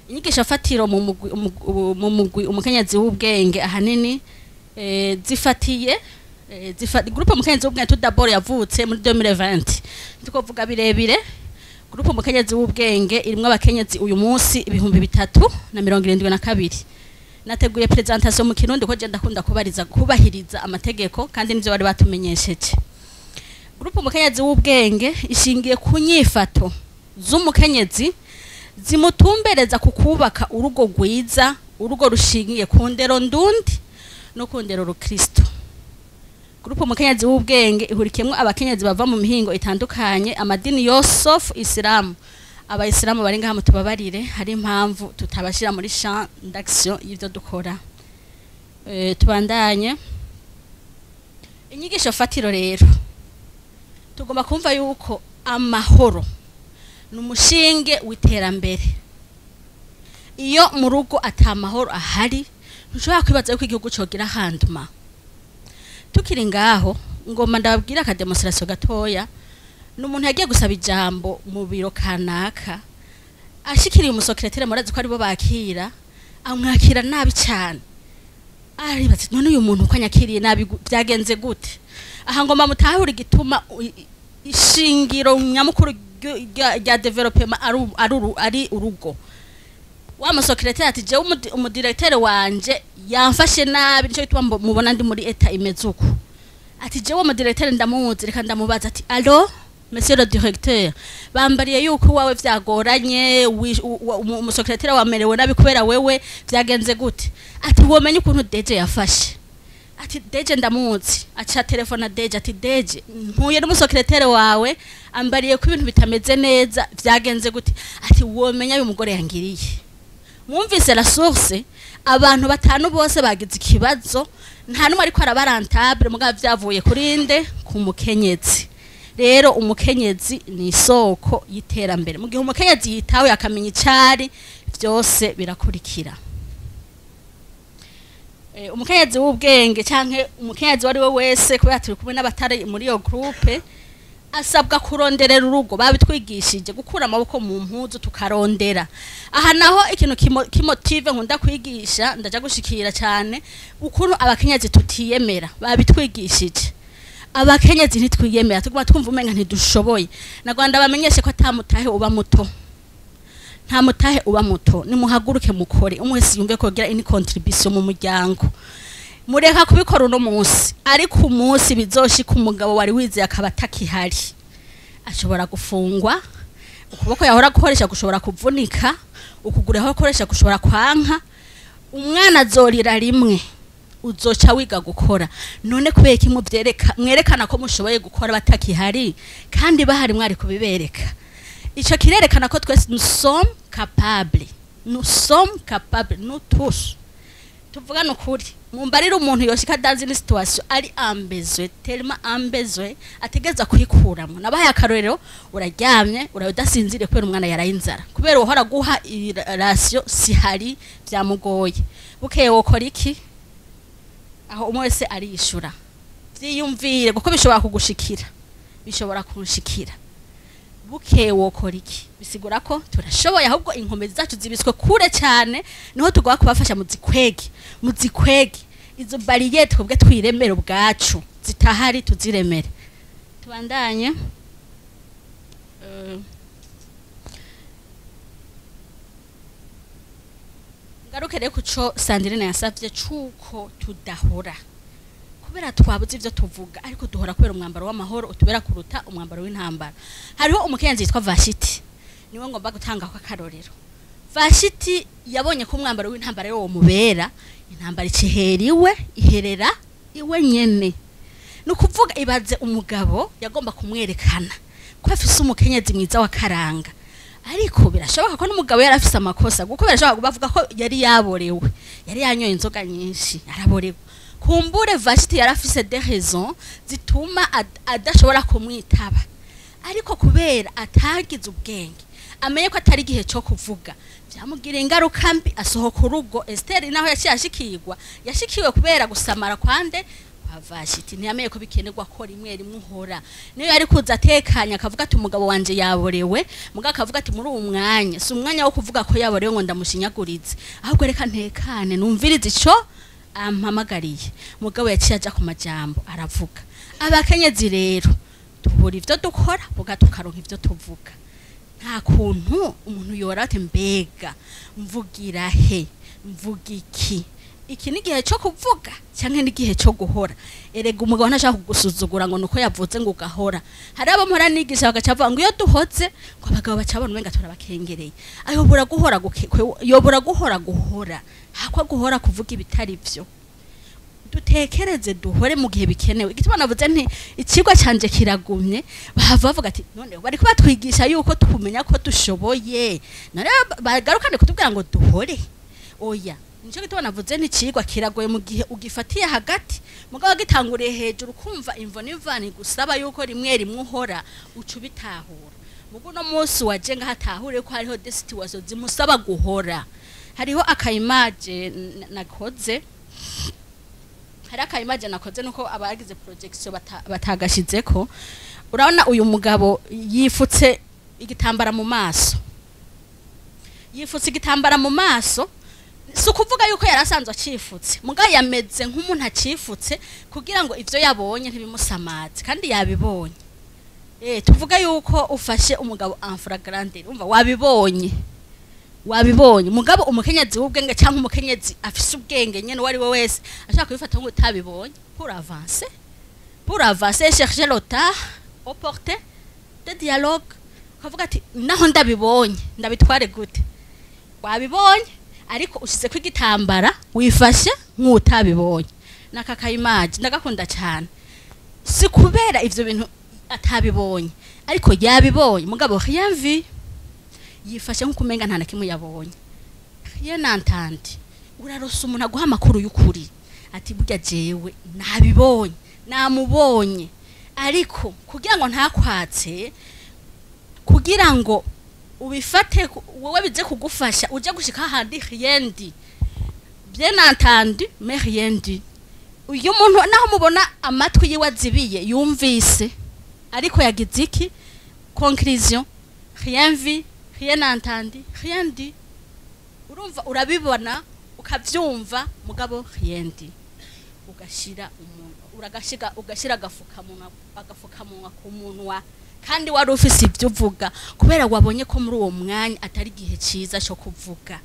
Inyigisho fatiro mu mugwi Umukenyezi w'Ubwenge ahanini zifatiye groupe Umukenyezi w'Ubwenge tout d'abord yavutse muri 2020. Tukovuga birebire, groupe Umukenyezi w'Ubwenge irimwo abakenyezi uyu munsi 3072. Nateguye présentation mu Kirundi ko je ndakunda kubariza kubahiriza amategeko, kandi nivyo bari batumenyesheje. Groupe Umukenyezi w'Ubwenge ishingiye ku nyifato z'umukenyezi zimutumbereza ku kubaka urugo rwiza, urugo rushingiye ku ndero ndundi no ku ndero rukristo. Groupe Umukenyezi w'Ubwenge ihurikiyemwo abakenyezi bava mu mihingo itandukanye, amadini yose sauf Isilamu. Abayisilamu bari ngaha mutubabarire, hari impamvu tutabashira muri champ d'action y'ivyo dukora. Tubandanye inyigisho fatiro. Rero tugomba kumva yuko amahoro ni umushinge w'iterambere. Iyo mu rugo ata mahoro ahari, ntushobora kwibaza yuko igihugu cogira handuma. Tukiri ngaho, ngoma ndababwira aka démonstration gatoya. Ni umuntu yagiye gusaba ijambo mu biro kanaka, ashikiriye umu secrétaire, murazi ko aribo bakira, amwakira nabi cyane. Aribaza, none uyu muntu uko anyakiriye nabi byagenze gute? Aha ngoma mutahura igituma ishingiro nyamukuru rya développement ari urugo. Wa mu secrétaire ati: "Jewe umu directeur wanje yamfashe nabi, nico gituma mubona ndi muri état imeze uku." Ati: "Jewe umu directeur ndamuzi, reka ndamubaza." Ati: "Allô, monsieur le directeur, bambariye yuko wawe vyagoranye, umu secrétaire wamerewe nabi kubera wewe, vyagenze gute?" Ati: "Womenye ukuntu DG yafashe." Ati: "DG ndamuzi." Aca telefona DG, ati: "DG, mpuye n'umu secrétaire wawe, ambariye ko ibintu bitameze neza, vyagenze gute?" Ati: "Womenya uyu mugore yangiriye." Mwumvise la source? Abantu batanu bose bagize ikibazo, nta numwe ariko araba rentable, mugabo vyavuye kuri nde? Ku mukenyezi. Rero umukenyezi ni isoko y'iterambere. Mu gihe umukenyezi yitawe, akamenya icari, byose birakurikira. Umukenyezi w'ubwenge canke umukenyezi uwo ari we wese, kubera turi kumwe n'abatari muri iyo groupe, asabwa kuronderera urugo. Babitwigishije gukura amaboko mu mpuzu tukarondera. Aha naho ikintu ki motive nkunda kwigisha, ndaja gushikira cyane ukuntu abakenyezi tutiyemera. Babitwigishije, abakenyezi ntitwiyemera, tuguma twumva umenga ntidushoboye. Na Rwanda bamenyeshe ko atamutahe uba muto, nta mutahe uba muto. Nimuhaguruke mukore, umwe wese yumve ko gira ini contribution mu muryango. Mureka kubikora uno munsi, ariko umunsi bizoshika umugabo wari wizeye akaba atakihari, ashobora gufungwa, ukuboko yahora gukoresha gushobora kuvunika, ukuguru yahora gukoresha gushobora kwanka, umwana azorira rimwe, uzoca wiga gukora. None kubera iki muvyereka, mwerekana ko mushoboye gukora batakihari, kandi bahari mwari kubibereka? Ico kirerekana ko twese nous sommes capables, nous sommes capables, nous tous. Tuvugane ukuri, mumbarire umuntu yoshika dans une situation ari ambezwe, tellement ambezwe, ategeza kwikuramo. Nabahaye akarorero: uraryamye, uraye udasinziriye kubera umwana yaraye inzara, kubera uhora guha ration sihari, byamugoye. Bukeye wokora iki? Aho umwe wese ariyishura, vyiyumvire, kuko bishobora kugushikira, bishobora kunshikira. Bukeye wokora iki? Bisigura ko turashoboye, ahubwo inkomezi zacu zibiswe kure cyane, niho tugomba kubafasha. Muzikwege, muzikwege izo barrières, twebwe twiremere ubwacu, zitahari tuziremere. Tubandanye. Ngaruke rero kuco Sandrine yasavye, cuko tudahora kubera twabuze ivyo tuvuga, ariko duhora kubera umwambaro w'amahoro utubera kuruta umwambaro w'intambara. Hariho umukenyezi yitwa Vashiti, niwe ngomba gutanga ko akarorero. Vashiti yabonye ko umwambaro w'intambara wo mubera, intambara icihera iwe, iherera iwe nyene. Ni ukuvuga, ibaze umugabo yagomba kumwerekana ko afise umukenyezi mwiza wa karanga, ariko birashoboka ko n'umugabo yari afise amakosa, kuko birashoboka bavuga ko yari yaborewe, yari yanyoye inzoga nyinshi araborewe. Kumbure Vashiti yari afise des raisons zituma adashobora kumwitaba, ariko kubera atagize ubwenge, amenye ko atari igihe cyo kuvuga, byamugira ingaruka mbi, asohoka urugo. Esther naho yaciye ashikirwa, yashikiwe kubera gusamara kwande? Kwa Vashiti ntiyamenye ko bikenerwa ko rimwe rimwe uhora. Niyo yari kuza atekanye akavuga ati umugabo wanje yaborewe, mugabo akavuga ati muri uwo mwanya si umwanya wo kuvuga ko yaborewe ngo ndamushinyagurize, ahubwo reka ntekane numvirize ico ampamagariye. Mugabo yaciye aja ku majambo aravuga. Abakenyezi rero tubura ivyo dukora, buga tukaronka ivyo tuvuga. Nta kuntu umuntu yora ati mbega mvugira he, mvuga iki? Iki ni igihe cyo kuvuga cyangwa ni igihe cyo guhora? Erega umugabo ntashaka kugusuzugura ngo nuko yavuze ngo ugahora. Hari abo mpora nigisha bagaca bavuga ngo iyo duhoze ngo abagabo baca babona umenga turabakengereye. Ayobora guhora, yobora guhora guhora, hakwa guhora kuvuga ibitari byo. Dutekereze duhore mu gihe bikenewe. Igituma navuze nti ikigwa canje kiragumye, bahava bavuga ati none bariko batwigisha yuko tumenya ko dushoboye, none bagarukane kutubwira ngo duhore. Oya, nico gituma navuze nti ikigwa kiragoye mu gihe ugifatiye hagati, mugabo gitanguriye hejuru kumva imvo n'imvano gusaba yuko rimwe rimwe uhora uca ubitahura. Mugo no munsi waje ngahatahure ko hariho des situations zimusaba guhora. Hariho aka image nakoze, hari aka image nakoze nuko abagize projection batagashizeko. Urabona uyu mugabo yifutse igitambara mu maso, yifutse igitambara mu maso. Si ukuvuga yuko yari asanzwe acifutse, mugabo yameze nk'umuntu acifutse kugira ngo ivyo yabonye ntibimusamaze, kandi yabibonye. Tuvuga yuko ufashe umugabo en flagrante, umva wabibonye, wabibonye. Mugabo umukenyezi w'ubwenge cyangwa umukenyezi afise ubwenge nyene uwo ari we wese ashaka kubifata ngo utabibonye, pour avancer, pour avancer, chercher le temps opportun de dialogue. Ukavuga ati naho ndabibonye ndabitware gute? Wabibonye ariko ushize ko igitambara, wifashe nk'utabibonye. Naka ka image ndagakunda cyane, si kubera ivyo bintu atabibonye, ariko yabibonye, mugabo rien vu, yifashe nk'ukumenga nta na kimwe yabonye, rien entendu. Urarosa umuntu aguha amakuru y'ukuri ati burya jewe nabibonye, namubonye, ariko kugira ngo ntakwatse, kugira ngo ubifate wowe bize kugufasha uje gushika ahandi, rien dit, bien entendu mais rien dit. Uyu muntu naho mubona amatwi yiwe azibiye, yumvise, ariko yagize iki? Conclusion: rien vu, rien entendu, rien dit. Urumva, urabibona, ukavyumva, mugabo rien dit. Ugashira umuntu, uragashiga, ugashira agafukamunwa ku munwa, kandi wari ufise ibyo uvuga, kubera wabonye ko muri uwo mwanya atari igihe ciza cyo kuvuga.